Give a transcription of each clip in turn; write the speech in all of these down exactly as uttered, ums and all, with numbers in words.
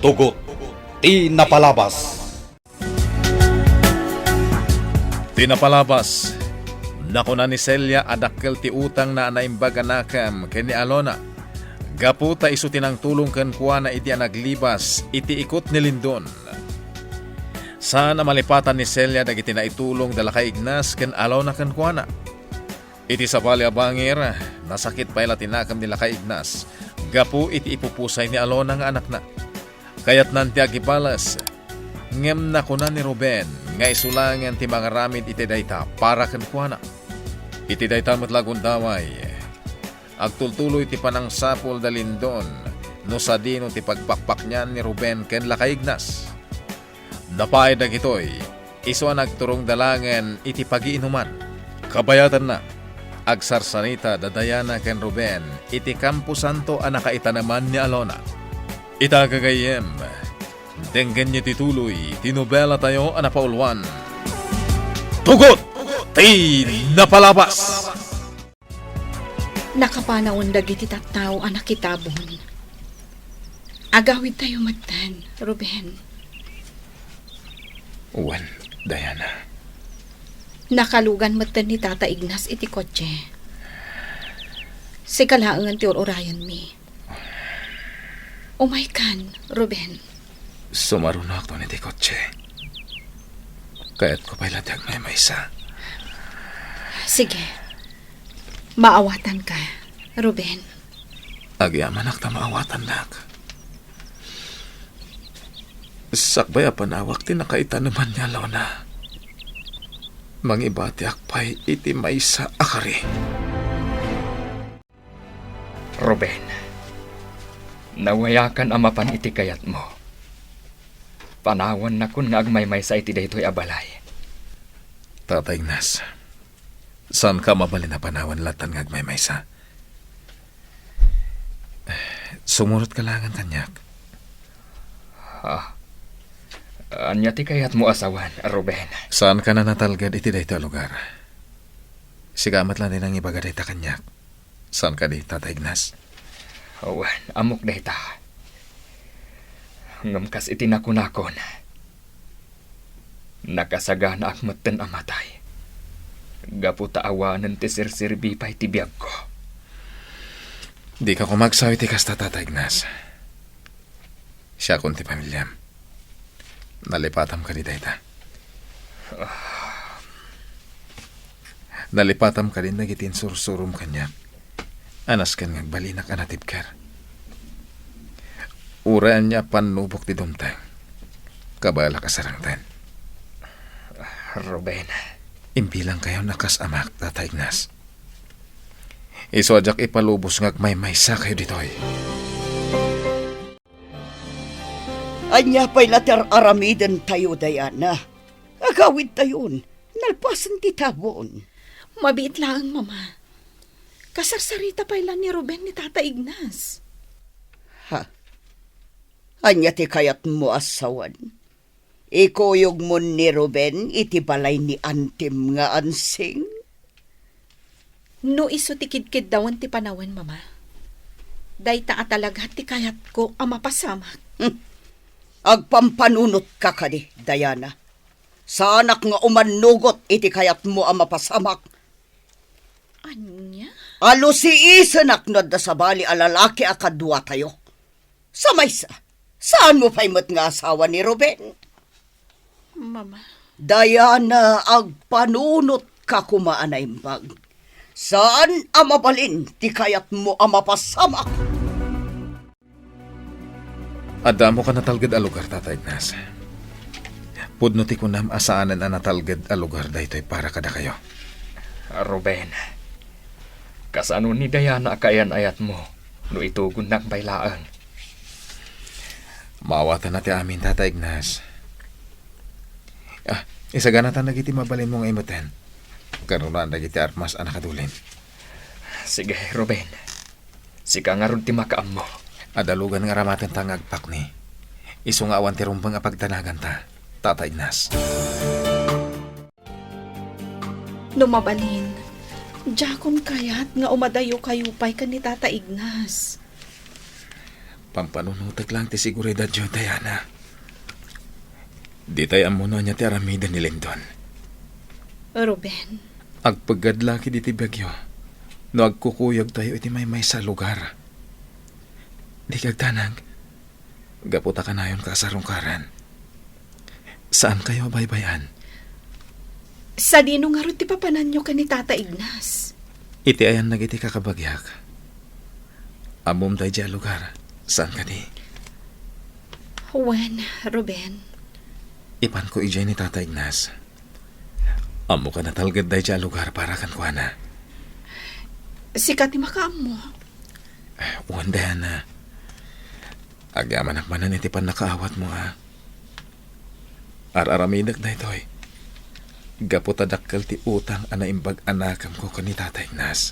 Tugot ti napalabas. Ti napalabas, nakuna ni Celia a dakkel ti utangna a naimbag a nakem ken ni Alona, gapu ta isu ti nangtulong kenkuana idi a naglibas iti ikut ni Lindon. Saan a malipatan ni Celia dagiti naitulong da Lakay Ignas ken Alona kenkuana. Iti sabali a bangir, nasakit pay la ti nakem ni Lakay Ignas gapu iti ipupusay ni Alona nga anakna. Kayatnan ti agibales, ngem nakuna ni Ruben nga isu laengen ti mangaramid iti dayta para kenkuana. Iti dayta met la gundaway, agtultuloy ti panangsapul da Lindon no sadino ti pagpakpaknian ni Ruben ken Lakay Ignas. Napaay dagitoy, isu a nagturong da laengen iti pagiinuman. Kabayatanna, agsarsarita da Diana ken Ruben iti kamposanto a nakaitaneman ni Alona. Ita, gagayyem, denggenyo ti tuloy ti nobelatayo a napauluan, Tugot ti Napalabas! Nakapanawen dagiti tattao a nakitabon. Agawidtayo metten, Ruben. Wen, Diana. Nakalugan metten ni Tata Ignas iti kotse. Sika laengen ti ur-urayenmi. Umaykan, Ruben. Sumarunakton iti kotse. Kayatko pay la ti agmaymaysa. Sige. Maawatanka, Ruben. Agyamanak ta maawatannak. Sakbay a panawak ti nakaitaneman ni Alona, mangibatiak pay iti maysa a kari. Ruben, nawayakan a mapan iti kayatmo. Panawannakon nga agmaymaysa iti daytoy a balay. Tata Ignas, saanka a mabalin a panawen lattan nga agmaymaysa? Sumurotka laengen kaniak. Ha? Ania ti kayatmo a sawen, Ruben? Saanka a natalged iti daytoy a lugar? Sika met la ti nangibaga dayta kaniak. Saan kadi, Tata Ignas? Wen, ammok dayta. Ngem kas iti nakunakon, nakasaganaak metten a matay gapu ta awanen ti serserbi pay ti biagko. Dika koma agsaw iti kasta, Tata Ignas. Siakon ti pamiliam. Nalipatam kadi dayta? Nalipatam kadin dagiti insursurom kaniak a nasken nga agbalinak a natibker? Uray ania a pannubok ti dumteng, kabaelak a sarengten. Ruben. Imbilangkayon a kas amak, Tata Ignas. Isu a diak ipalubos nga agmaymaysakayo ditoy. Ania pay la ti ar-aramidentayo, Diana? Agawidtayon, nalpasen ti tabon. Mabiit laeng, Mama. Kasarsarita pay la ni Ruben ni Tata Ignas. Ha? Ania ti kayatmo a sawen? Ikuyogmon ni Ruben iti balay ni antim nga Ansing? No isu ti kidkiddawen ti panawen, Mama, dayta a talaga ti kayatko a mapasamak. Hmm. Agpampanunotka kadi, Diana. Saanak nga umannugot iti kayatmo a mapasamak. Ania? Alusiisenak no adda sabali a lalaki a kaduatayo. Sa maysa, saanmo pay met nga asawa ni Ruben? Mama. Diana, agpanunotka koma a naimbag. Saan a mabalin ti kayatmo a mapasamak. Adda ammok a natalged a lugar, Tata Ignas. Pudno ti kunam a saanen a natalged a lugar daytoy para kadakayo. Ruben, kasano ni Diana a kaayan-ayatmo no itugonnak pay laeng? Maawatanna ti amin, Tata Ignas. Ah, isaganatan dagiti mabalinmo nga immeten. Karunan dagiti armas a nakadulin. Sige, Ruben. Sika ngarud ti makaammo. Adda lugan nga aramatenta nga agpakni. Isu nga awan ti rumbeng a pagdanaganta, Tata Ignas. No mabalin, diakon kayat nga umadayokayo pay ken ni Tata Ignas. Pampanunotek lang ti seguridadyo, Diana. Ditay ammo no ania ti aramiden ni Lindon. Ruben. Agpeggad la ketdi ti biagyo no agkukuyogtayo iti maymaysa a lugar. Dika agdanag, gapu ta kanayonka a sarungkaran. Saankayo a baybay-an. Sadino ngarud ti papananyo ken ni Tata Ignas? Iti ayan dagiti kakabagiak. Ammom daydiay a lugar, saan kadi? Wen, Ruben. Ipanko idiay ni Tata Ignas. Ammoka natalged daydiay a lugar para kenkuana. Sika ti makaammo. Wen, Diana. Agyamanak manen iti pannakaawatmo, a. Ar-aramidek daytoy gapu ta dakkel ti utang a naimbag a nakemko ken ni Tata Ignas.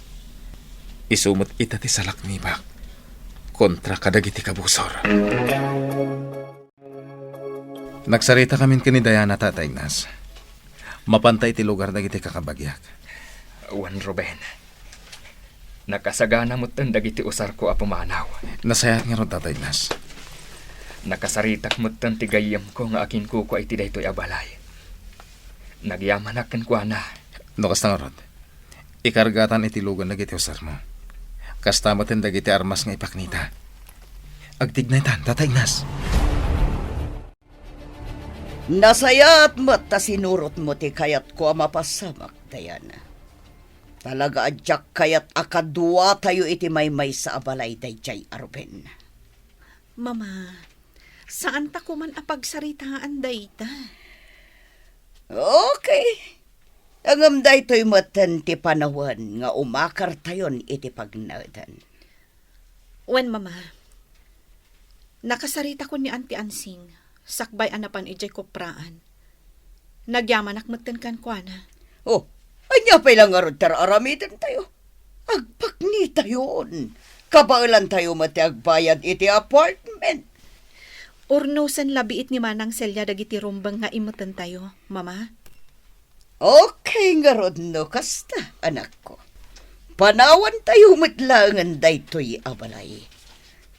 Isu met ita ti salaknibak kontra kadagiti kabusor. Nagsaritakamin ken ni Diana, Tata Ignas. Mapanta iti lugar dagiti kakabagiak. Wen, Ruben. Nakasagana metten dagiti usarko a pumanaw. Nasayaat ngarud, Tata Ignas. Nakasaritak metten ti gayyemko nga akinkukua iti daytoy a balay. Nagyamanak kenkuana. No kasta ngarud, ikargatan iti lugan dagiti usarmo. Kasta metten dagiti armas nga ipaknita. Agtignaytan, Tata Ignas. Nasayaat met ta sinurotmo ti kayatko a mapasamak, Diana. Talaga a diak kayat a kaduatayo iti maymaysa a balay daydiay a Ruben. Mama, saanta koman a pagsaritaan dayta. Okay. Ngem daytoy metten ti panawen nga umakartayon iti pagnaedan. Wen, Mama, nakasaritakon ni Auntie Ansing, sakbay a napan idiay kupraan. Nagyamanak metten kenkuana. Oh, ania pay la ngarud ti ar-aramidentayo? Agpaknitayon. Kabaelantayo met ti agbayad iti apartment. Urnosen la biit ni Manang Celia dagiti rumbeng nga immetentayo, Mama. Okay ngarud no kasta, anakko. Panawantayo met laengen daytoy a balay.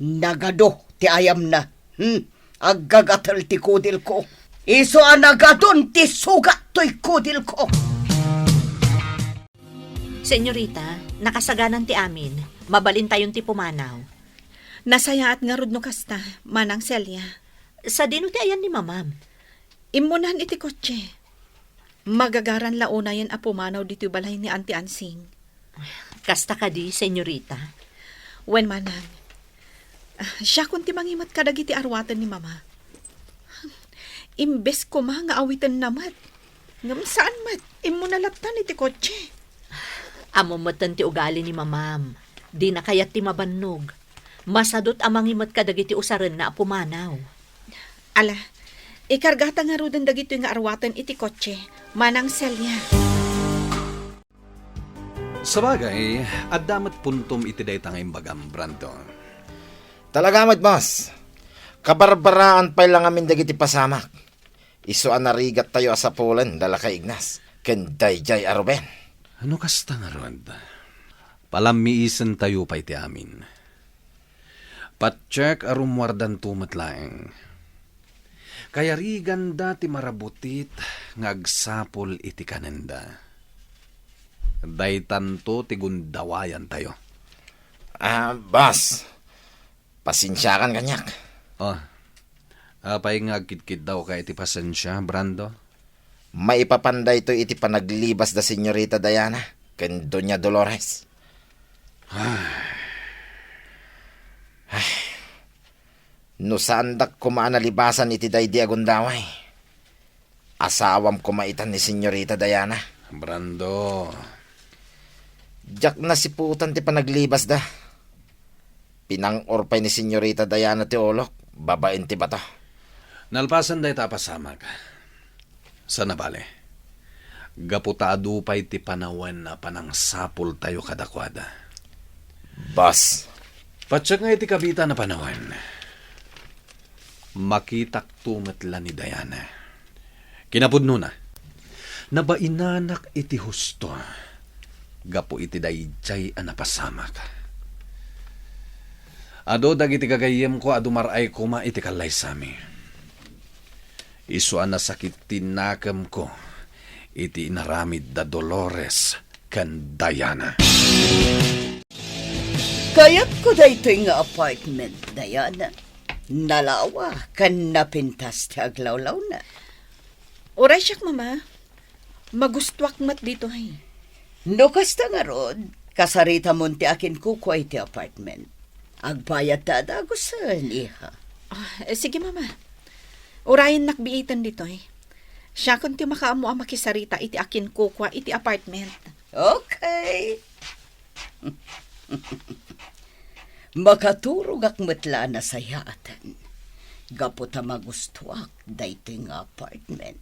Nagadu ti ayamna. Hmm, aggagatel ti kudilko. Isu a nagadun ti sugat toy kudilko. Senyorita, nakasaganan ti amin. Mabalintayon ti pumanaw. Nasayaat ngarud no kasta, Manang Celia. Sadino ti ayan ni Mamam? Immunan iti kotse. Magagaran la unayen a pumanaw ditoy balay ni Auntie Ansing. Kasta kadi, senyorita? Wen, Manang. Ah, siakon ti mangimet kadagiti arwaten ni Mama. Imbes koma nga awitenna met. Ngem saan met, immuna lattan iti kotse. Ammom metten ti ugali ni Mamam. Dina kayat ti mabannog. Masadut a mangimet kadagiti usarenna a pumanaw. Ala, ikargata ngaruden dagitoy nga arwaten iti kotse, Manang Celia. Sabagay, adda met puntom iti dayta nga imbagam, Brando. Talaga met, boss. Kabarbaraan pay la ngamin dagiti pasamak. Isu a narigattayo a sapulen da Lakay Ignas ken daydiay a Ruben. No kasta ngarud, palammiisentayo pay ti amin. Patiek a rummuardanto met laeng. Kayariganda ti marabutit nga agsapul iti kanenda. Daytanto ti gundawayantayo. Ah, boss, pasensiakan kaniak. Oh, apay nga agkidkiddawka iti pasensia, Brando? Maipapan daytoy iti panaglibas da Senyorita Diana ken Doña Dolores. Ay. Ay. No saandak koma a nalibasan iti daydi a gundaway, asawam koma itan ni Senyorita Diana. Brando. Diak nasiputan ti panaglibasda. Pinang-or pay ni Senyorita Diana ti ulok babaen ti bato. Nalpasen dayta a pasamak. Saan a bale, gapu ta adu pay ti panawen a panangsapultayo kadakuada. Bas. Patiek nga iti kabitan a panawen, makitakto met la ni Diana. Kinapudnona, nabainanak iti husto gapu iti daydiay a napasamak. Adu dagiti gagayyemko a dumar-ay koma iti kallaysami. Isu a nasakit ti nakemko iti inaramid da Dolores ken Diana. Kayatko daytoy nga apartment, Diana. Nalawa ken napintas ti aglawlawna. Uray siak, Mama. Magustuak met ditoy. No kasta ngarud, kasaritamon ti akinkukua iti apartment. Agbayadta a dagusen, iha. Ah, eh, sige, Mama. Urayennak biiten ditoy. Siakon ti makaammo a makisarita iti akinkukua iti apartment. Okay. Makaturogak met la a nasayaatan, gapu ta magustuak daytoy nga apartment.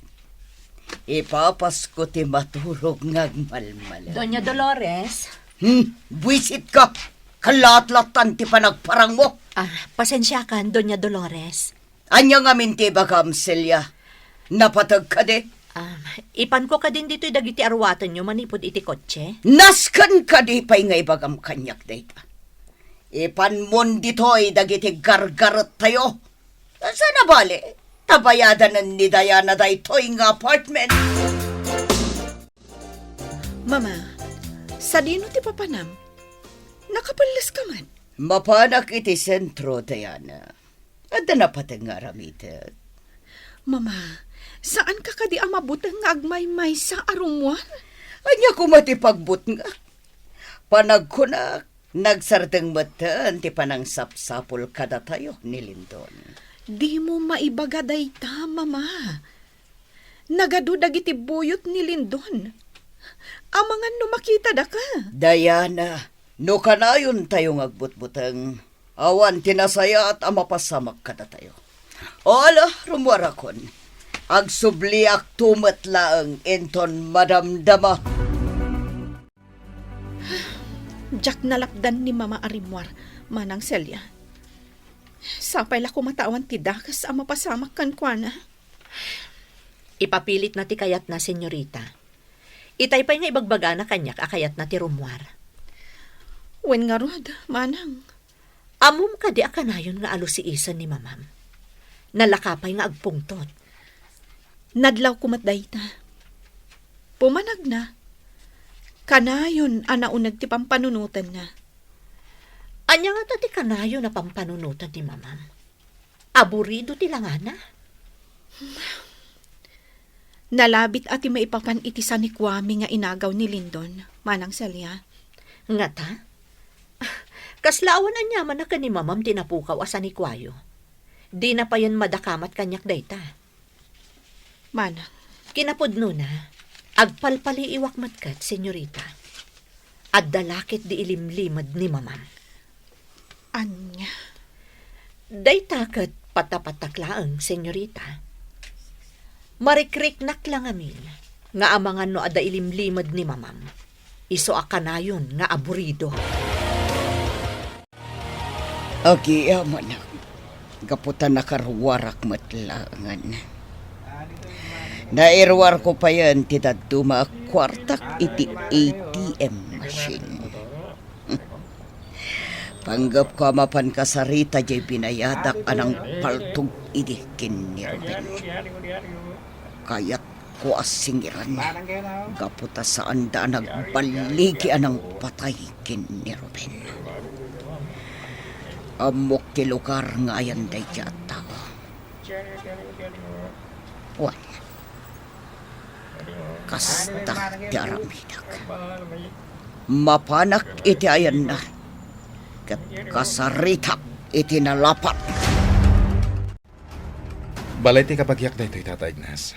Ipapasko ti maturog nga agmalmalem. Doña Dolores? Hmm, buisitka! Kalatlattan ti panagparangmo! Ah, pasensiakan, Doña Dolores. Ania ngamin ti ibagam, Celia? Napateg kadi? Ah, ipanko kadin ditoy dagiti aruatenyo manipud iti kotse? Nasken kadi pay nga ibagam kaniak dayta? Ipanmon ditoy dagiti gargarettayo. Saan a bale, ta bayadanen ni Diana daytoy nga apartment. Mama, sadino ti papanam? Nakapelles ka man? Mapanak iti sentro, Diana. Adda napateg nga aramidek. Mama, saan ka kadi a mabuteng nga agmaymaysa a rummuar? Ania koma ti pagbutngak? Panagkunak, nagsardeng metten ti panangsapsapul kadatayo ni Lindon. Dimo maibaga dayta, Mama. Nagadu dagiti buyot ni Lindon. Amangan no makitadaka. Diana, no kanayontayo nga agbutbuteng, awan ti nasayaat a mapasamak kadatayo. O ala, rummuarakon. Agsubliakto met laeng inton madamdama. Diak nalapdan ni Mama a rimmuar, Manang Celia. Sapay la koma ta awan ti dakes a mapasamak kenkuana. Ipapilitna ti kayatna, senyorita. Itay pay nga ibagbagana kaniak a kayatna ti rummuar. Wen ngarud, Manang. Ammom kadi a kanayon nga alusiisen ni Mamam? Nalaka pay nga agpungtot. Nadlawko met dayta. Pumanagna. Kanayon a nauneg ti pampanunotenna. Ania ngata ti kanayon a pampanunoten ni Mamam? Aburido ti langana? Nalabit a ti maipapan iti sanikuami nga inagaw ni Lindon, Manang Celia. Ngata? Kasla awan aniaman a ken ni Mamam ti napukaw a sanikuayo. Dina payen madakamat kaniak dayta. Manang. Kinapudnona, agpalpaliiwak met ket, senyorita. Adda la ket di ilimlimed ni Mamam. Ania? Dayta ket patapatak laeng, senyorita. Marikriknak la ngamin nga amangan no adda ilimlimed ni Mamam. Isu a kanayon nga aburido. Agiamanak, gapu ta nakaruarak met laengen. Nairuarko payen ti dadduma a kuartak iti A T M machine. Panggepko a mapan kasarita diay binayadak a nangpaltog idi ken ni Ruben. Kayatko a singiran, gapu ta saanda a nagballigi a nangpatay ken ni Ruben. Ammok ti lugar nga ayan daydiay a tao. Wen, kasta ti aramidek. Mapanak iti ayanna, ket kasaritak iti nalapat. Balay ti kabagiak daytoy, Tata Ignas.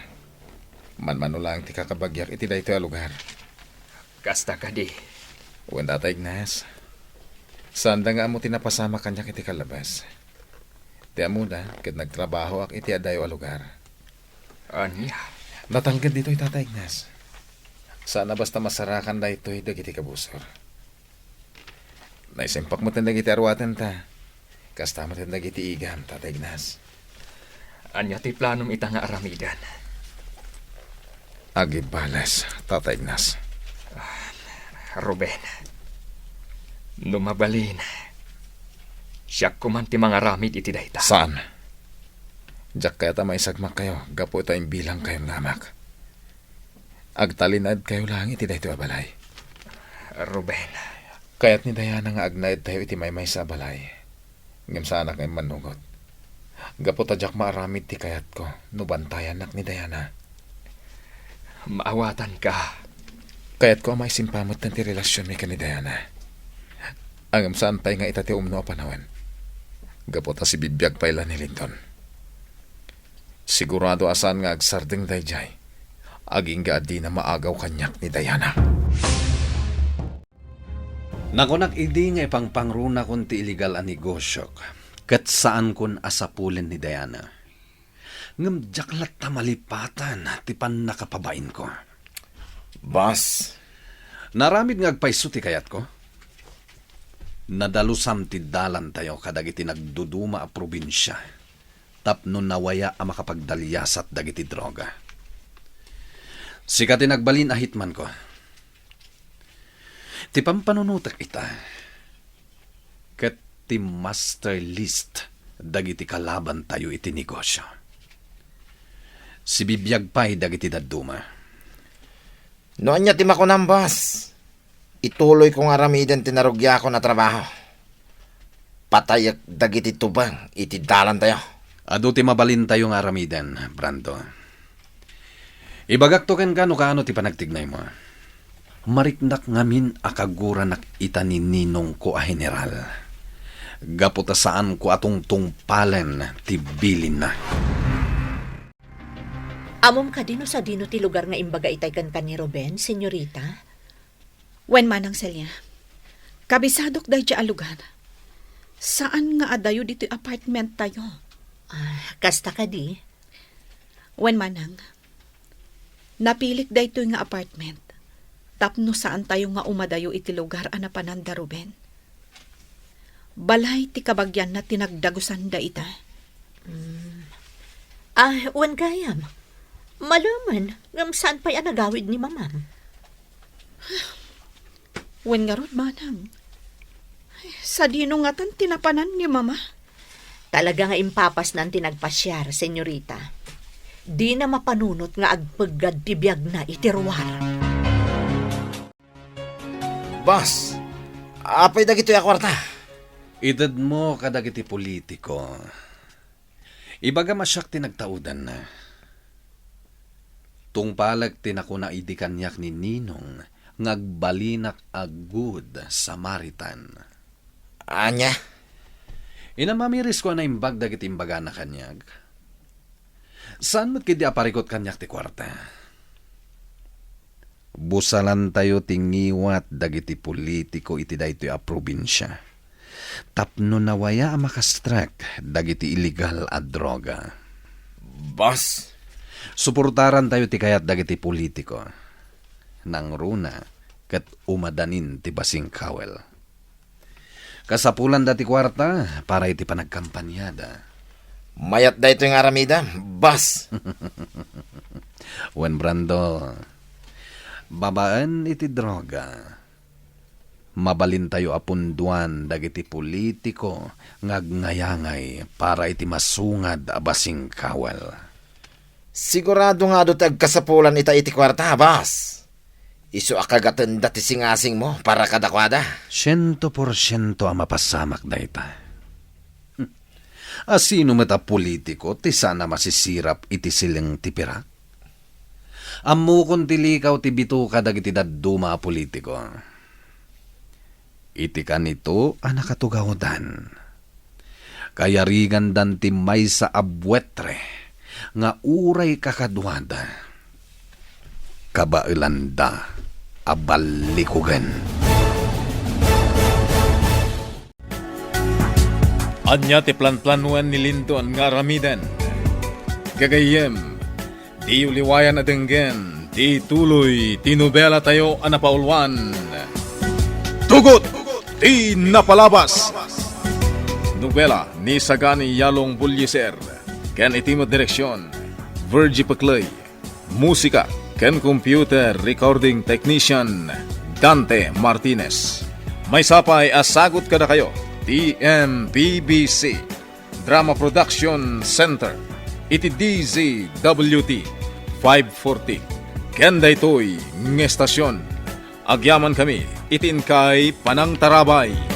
Manmano laeng ti kakabagiak iti daytoy a lugar. Kasta kadi? Wen, Tata Ignas. Saanda nga ammo ti napasamak kaniak iti kallabas. Ti ammoda, ket nagtrabahoak iti adayo a lugar. Ania? Natangged ditoy, Tata Ignas. Saan a basta masarakan daytoy dagiti kabusor. Naisengpak met dagiti aruatenta. Kasta met dagiti igam, Tata Ignas. Ania ti planom ita nga aramiden? Agibales, Tata Ignas. Ruben, no mabalin, Siak koman ti mangaramid iti dayta. Saan. Diak kayat a maisagmakkayo gapu ta imbilangkayon nga amak. Agtalinaedkayo laeng iti daytoy a balay. Ruben. Kayat ni Diana nga agnaedtayo iti maymaysa a balay. Ngem saanak nga immanugot. Gapu ta diak maaramid ti kayatko no bantayannak ni Diana. Maawatanka. Kayatko a maisimpametten ti relasionmi ken ni Diana. Ngem saan pay nga ita ti umno a panawen. Gapu ta sibibiag pay la ni Linton. Sigurado a saan nga agsardeng daydiay, agingga a dina maagaw kaniak ni Diana. Nakunak idi nga ipangpangrunakon ti iligal a negosiok, ket saankon a sapulen ni Diana. Ngem diak latta malipatan ti pannakapabainko. Boss. Naaramid nga agpayso ti kayatko. Nadalusam ti dalantayo kadagiti nagduduma a probinsia tapno nawaya a makapagdaliasat dagiti droga. Sika ti nagbalin a hitmanko. Ti pampanunotek ita, ket ti master list dagiti kalabantayo iti negosio. Sibibiag pay dagiti dadduma. No ania ti makunam, boss? Ituloyko nga aramiden ti narugiakon a trabaho. Patayek dagiti tubeng iti dalantayo. Adu ti mabalintayo nga aramiden, Brando. Ibagakto kenka no kaano ti panagtignaymo. Mariknak ngamin a kaguranak ita ni ninongko a general. Gapu ta saanko a tungtungpalen ti bilinna. Ammom kadi no sadino ti lugar nga imbaga itay kenka ni Ruben, senyorita? Wen, Manang Celia. Kabisadok daydiay a lugar. Saan nga adayo ditoy apartment tayo. Ah, kasta kadi? Wen, Manang. Napilik daytoy nga apartment tapno saan tayo nga umadayo iti lugar a napanan da Ruben. Balay ti kabagianna ti nagdagusanda ita. Mm. Ah, wen gayam. Malemen, ngem saan pay a nagawid ni mamam? Wen ngarud, Manang. Sadino ngatan ti napanan ni Mama? Talaga nga impapasnan ti nagpasiar, senyorita. Dina mapanunot nga agpeggad ti biagna iti ruar. Boss, apay dagitoy a kuarta? Itedmo kadagiti politiko. Ibagam a siak ti nagtaudanna. Tungpalek ti nakuna idi kaniak ni Ninong nga agbalinak a Good Samaritan. Ania? Inamamirisko a naimbag dagiti imbagana kaniak. Saan met ketdi a parikut kaniak ti kuarta. Busalantayo ti ngiwat dagiti politiko iti daytoy a probinsia tapno nawaya a makastrek dagiti illegal a droga. Boss, suportarantayo ti kayat dagiti politiko. Nangruna ket umadanin ti basing kawel. Kasapulanda ti kuarta para iti panagkampaniada. Mayat daytoy nga aramidem, boss. Wen, Brando, babaen iti droga, mabalintayo a punduan dagiti politiko nga agnayangay para iti masungad a basing kawel. Sigurado nga adu ti agkasapulan ita iti kuarta, boss. Isu a kagatenda ti singasingmo para kadakuada. Siento porsiento a mapasamak dayta. Asino met a politiko ti saan a masisirap iti sileng ti pirak? Ammokon ti likaw ti bituka dagiti dadduma a politiko. Iti kanito a nakatugawdan, kayarigandan ti maysa a buetre nga uray kakaduada, kabaelanda a ballikugen. Ania ti planplanoen ni Linton nga aramiden? Gagayyem, diyo liwayan a denggen ti tuloy ti nobelatayo a napauluan, Tugot ti Napalabas. Nobela ni Sagani Yalong Bullieser ken iti met direksion, Virgie Pecley. Musika ken computer recording technician, Dante Martinez. Maysa pay a sagut kadakayo T M P B C Drama Production Center iti D Z W T five forty. Ken daytoy nga estasion, agyamankami iti inkay panangtarabay.